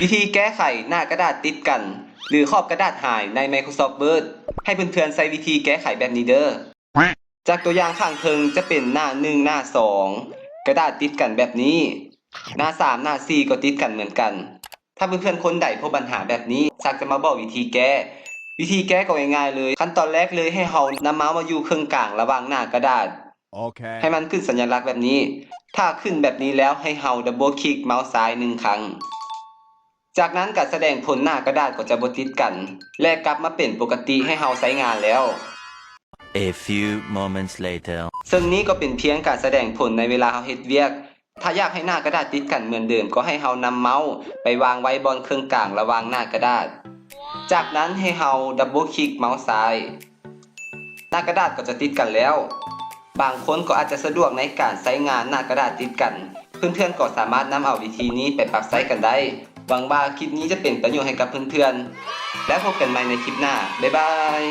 ວິທີແກ້ໄຂໜ້າກະດາດຕິດກັນ ຫຼື ຂອບກະດາດຫາຍໃນ Microsoft Word ໃຫ້ເພື່ອນໆໃຊ້ວິທີແກ້ໄຂແບບນີ້ເດີ້. ຈາກຕົວຢ່າງຂ້າງເທິງຈະເປັນໜ້າໜຶ່ງ ໜ້າສອງ ກະດາດຕິດກັນແບບນີ້, ໜ້າສາມ ໜ້າສີ່ ກໍຕິດກັນເໝືອນກັນ. ຖ້າເພື່ອນໆຄົນໃດພົບບັນຫາແບບນີ້ ສັກຈະມາບອກວິທີແກ້. ວິທີແກ້ກໍງ່າຍໆເລີຍ. ຂັ້ນຕອນແລກເລີຍ ໃຫ້ເຮົານຳເມົາສ໌ມາຢູ່ເຄິ່ງກາງລະຫວ່າງໜ້າກະດາດ ໂອເຄ ໃຫ້ມັນຂຶ້ນສັນຍາລັກແບບນີ້. ຖ້າຂຶ້ນແບບນີ້ແລ້ວ ໃຫ້ເຮົາດັບເບິນຄລິກເມົາສ໌ຊ້າຍໜຶ່ງຄັ້ງ. ຈາກນັ້ນການສະແດງຜົນໜ້າກະດາດກໍຈະບໍ່ຕິດກັນ ແລະ ກັບມາເປັນປົກກະຕິໃຫ້ເຮົາໃຊ້ງານແລ້ວ. A few moments later. ເຊິ່ງນີ້ກໍເປັນພຽງການສະແດງຜົນໃນເວລາເຮົາເຮັດວຽກ. ຖ້າຢາກໃຫ້ໜ້າກະດາດຕິດກັນເໝືອນເດີມ ກໍໃຫ້ເຮົານຳເມົາສ໌ໄປວາງໄວ້ບ່ອນເຄິ່ງກາງລະຫວ່າງໜ້າກະດາດ. ຈາກນັ້ນໃຫ້ເຮົາດັບເບິນຄລິກເມົາສ໌ຊ້າຍ. ໜ້າກະດາດກໍຈະຕິດກັນແລ້ວ. ບາງຄົນກໍອາດຈະສະດວກໃນການໃຊ້ງານໜ້າກະດາດຕິດກັນ. ເພື່ອນໆກໍສາມາດນຳເອົາວິທີນີ້ໄປປັບໃຊ້ກັນໄດ້. ຫວັງວ່າຄລິບນີ້ຈະເປັນປະໂຫຍດໃຫ້ກັບເພື່ອນໆ. ແລ້ວພົບກັນໃໝ່ໃນຄລິບໜ້າ. ບາຍບາຍ.